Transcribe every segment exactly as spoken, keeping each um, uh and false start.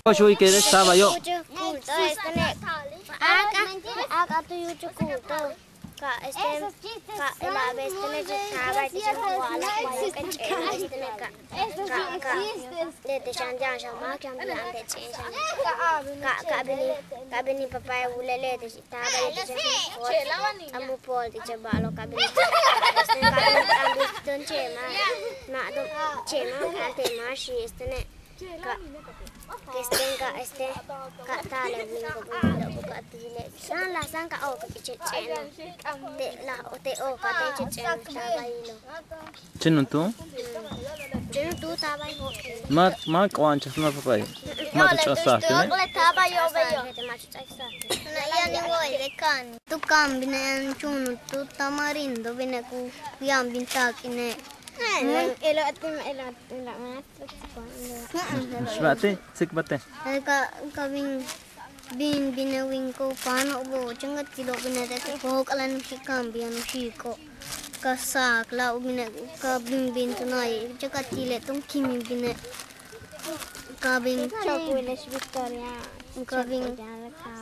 Oxo y que estaba yo. Aka, aka tu yuchu culto. Ka este, ka el a veces tiene que estaba y tiene que jugar la juega que tiene este ka, ka, ka, le te chan ya chan ma chan ya te chan. Ka, ka bini, ka bini papá y bule le te estaba y te chan. Amu por te chan ba lo ka bini. Este ka bini ka bini ton chema. Ma don chema ka te ma shi este ne. Ka, ka este, ka este, ka tale bini ko bini ko ka tile. San la san ka o ka che che na. Te la o te o ka te che che na ta ba ilo. Chinu tu? Chinu tu ta ba ilo. Ma, ma ko an chas ma pa pa. Ma tu chas sa te. Le ta ba yo ba yo. Te ma chas sa. Na ya ni wo de kan. Tu kan bini an chunu tu tamarindo bini ku yan bin ta kine. Elo atim elo elo ma. Xba'te, tsikbate. Ka, ka bin, bin, bine win ko pano bo, chan ka tilo bine te ko k'alan xi kan bian xi ko. Ka sak la bine, ka bin bin tu na ye, chan ka tile ton kimi bine. Ka bin. Ka bin.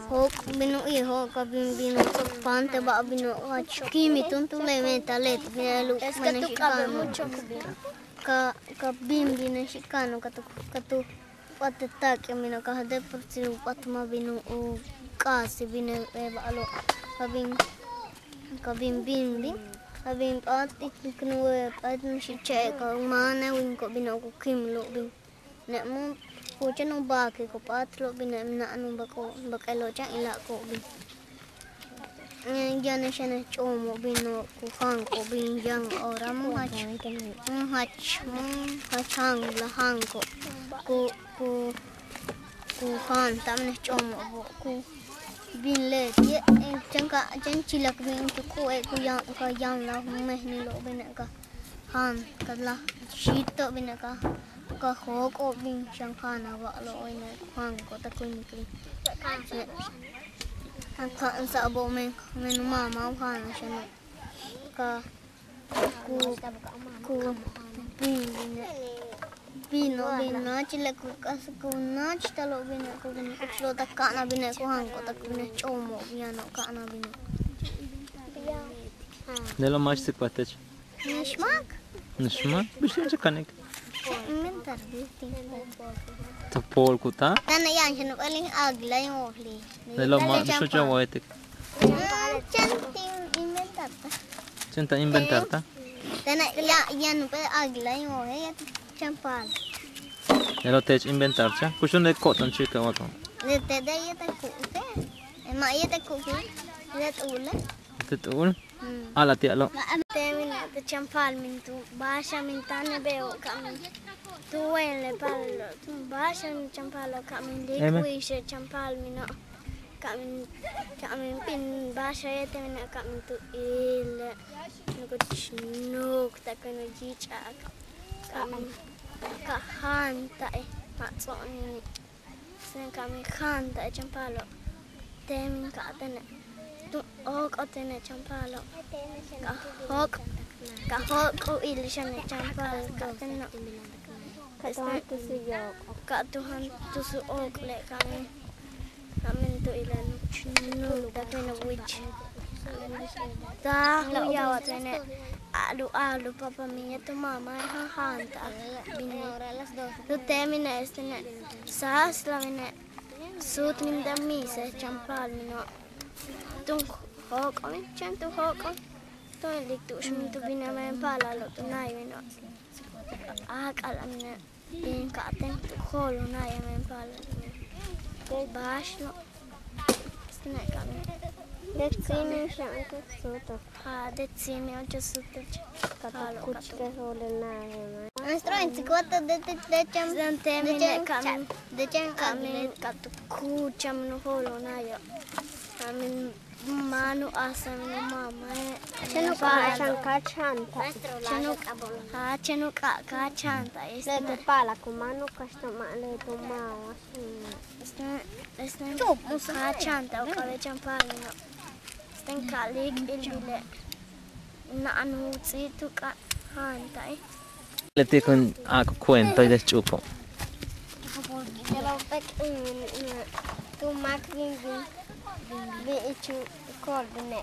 Hok binu i ho, ka bin binu so pante ba binu, ka kimi tun tu le me ta le, bine lu, bine xi kan. Ka, ka bin bin xikano ka tu, ka tu p'at tak' mino ka de por si u p'at ma bin u k'asi bin e ba'alo. Ka bin, ka bin bin bin, ka bin p'at i kinu p'at nu xi che' ka mane win ko bin o ku kim lo bin. Ne mu ku che nu ba ke ko p'at lo bin ne na nu ba ko, ba ke lo chan ila ko bin. Yane' xane' ch'oomo' bino' ku janko' bin yan ora mu jach, mu jach, mu jach jan la janko'. Ku, ku, ku janta'ab ne' ch'oomo' bo' ku bin leti'e' chan ka, chan chilak bin tu ku e' ku yan, ka yan la mejnilo' bine' ka. Jan ka la xi'ito' bine' ka, ka jóok'o' bin xan jan a wa'alo' wayne' ku janko' ta ku winik bin. Ka ka'ansa'abo' men, men u mamá u jan a xano'. Ka ku, ku bin bine', bino' bin náach le ku k'as ku náach talo' bine' ku bin kuchlo' ta ka'an a bine' ku janko' ta ku ne' ch'oomo' yano' ka'an a bine'. Lelo' máax tsikbaltech. Nix máak. Nix máak. Bix yaan chakanik. Inventar. Ta pool ku taal. Tana' yaan xan u p'alil águila in wojli. Lelo' ma' bix u chan wojetik. Chan tin inventarta. Chan ta inventarta. Tana' yaan u p'alil águila in woje' yaan chan paal. Lelo' tech inventarcha. Kuxon de ko'tan chike' wato. De te de yete' ku'ute'. Ma' yete' ku'ute'. De t'uule'. Te t'uul. A'al a ti'alo'. Te mine' te chan paal min tu ba'ax a min táan le be'o' ka min tu wéen le paalalo' tu ba'ax a min chan paalo' ka min lik wixe' chan paal mino'. Ka min, ka min bin ba'ax a yéetel mine' ka min tu ile' nukuch nuuk ta ku nu yich'a'ak. Ka min ka janta'e' ma' ts'o'oni'. Ka min janta'e' chan paalo' te min ka'atene' tu óok'o' tene' chan paalo'. Ka jóok', ka jóok' u il xane' chan paal ka'atene'. Ka tu jantus u óok'ole' ka min, ka min tu ilal nuuk ta ku nu wich. Taaj u ya'abal tene' a'al u a'al u papá min yéetel u mamá jajanta'ak bine'. Tu te mine' este ne' sáasla mine'. Suut min ta miisej chan paal mino'. Tun jóok'ol chéen tu jóok'ol. Tun ilik tu'ux min tu bin a meen paalalo' tu náay mino'. Áak'ala' mine' bin ka'atéen tu jool u náay a meen paalalo'. Ba'axlo'. Este ne' ka bin. De tsi' min xan tu suutok. Ja, de tsi' min ocho suutok. Ka tu kuch te jool u náay a meen. Maestro, en tsikbalto de, de, de chan, de chan, de chan, ka min, ka tu kuch a meen u jool u náayo'. Min máan u k'a'aba'al u mamae'. Chéen u k'a'aba'al xan ka jach jaanta'al. Chéen u k'a-, chéen u k'a-, ka jach jaanta'al. Le tu paalal ku máan u kaxta'al ma' le tu máan wa. Este, este, ka jach jaanta'al u k'a'abéet chan paalal. Este, ka líik'il bile'. Na'an u ts'íib tu k'a jaanta'al. Leti' kun a' cuento de xch'uupo'. Yéetel u p'éek tu máak bin, bin, bin ich u kool bine'.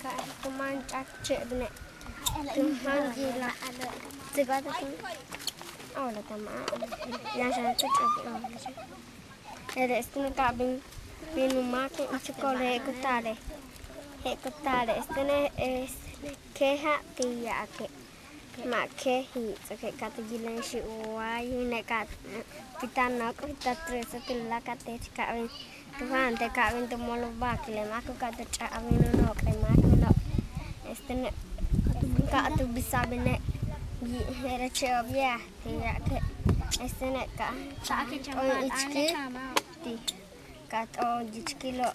Ka tu máan ch'a'ik che' bine'. Tu máan yila'al. Tsikbáatal kun. Hola, tama. Ya xa tu ch'a'ik. Eres tu ka bin, bin u máak ich u kool, je'el ku taale'. Je'el ku taale'. Este ne, este ne keja' ti' ya'ake'. Ma' keji', ts'o'oke' ka tu yila'al xi' way bine' ka pita'an nook', pita'an trece, tuláakal teech ka bin tu jaanta'al, ka bin tu mol u ba'akile' máak, ka tu ch'a'abal bin u nook'e' máak bino'. Este ne ka tu bisa'al bine' je'el che'ob yéetel ti' ya'ake'. Este ne ka t'o'on ichikil ti', ka t'o'on ichikilo'.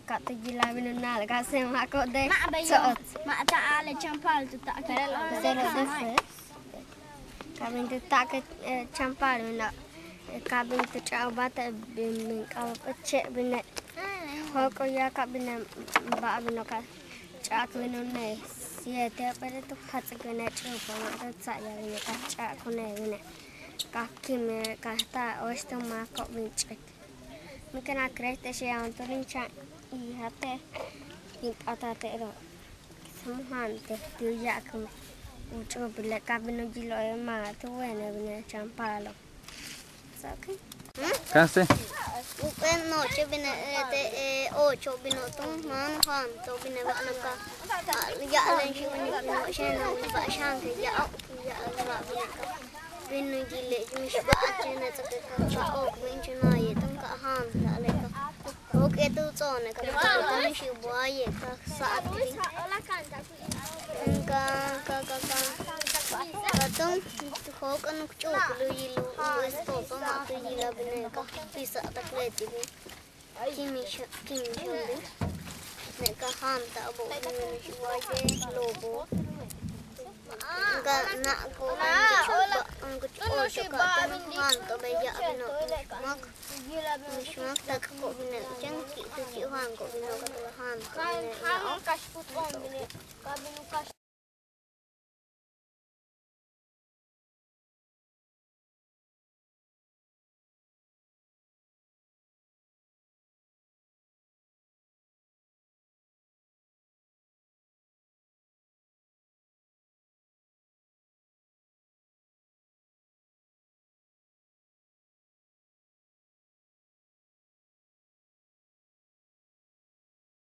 Ka tu yila'al bin u na'al ka se máako' de tso'ots. Ma' ta a'ale' chan paalal tu ta'ake'. Ka bin tu ta'ake' chan paalal bino'. Ka bin tu ch'a'abal bin, bin k'aaba'e' che' bine'. Jóok'ol ya'ab ka bin ba'al bino' ka ch'a'ik bin une' siete, pero tu jats'ik bine' ch'uupo' ma' tu tsa'ayal bine' ka ch'a'ik une' bine'. Ka kíimil ka ta óox tu máako' bin ch'a'ik. Míin ken a crees te'ex yaan túun in chan ija'ate' in p'áatate' ro'. Sáam u jaanta'al ti' u ya'ak u ch'uup bile' ka bin u yilo'obe' ma' tu wéene' bine' chan paalalo'. ¿Sabes qué? ¿Qué hace? Jump'éel noche' bine' te' ocho bino' túun máan u jaanta'al bine' ba'ax ka ya'alen xan bine' ba'ax xan ke ya'ab ya'ab ba'ax bine' ka bin u yile' mix ba'al chéen a ts'o'oke' ka óok' bin chun a yéetel ka jaanta'ale' ka jóok'e' tu ts'o'one' ka bin chun a yéetel ka sa'atik bin ka ka ka ka ka túun jóok'ol u ch'uupil u yil u esposo ma' tu yila'al bine' ka bisa'al tak leti' bin. Kimix, kimix bin ne ka jaanta'abo' mix waye' lobo'. Ka na'ako' bin ku ch'uupa' ku ch'uupa' ka jaanta'abe' ya'ab bino' mix máak, mix máak tak'ko' bine' chéen ki' tu ki' jaanko' bino' ka tu la jaanta'al bine' ya'ab.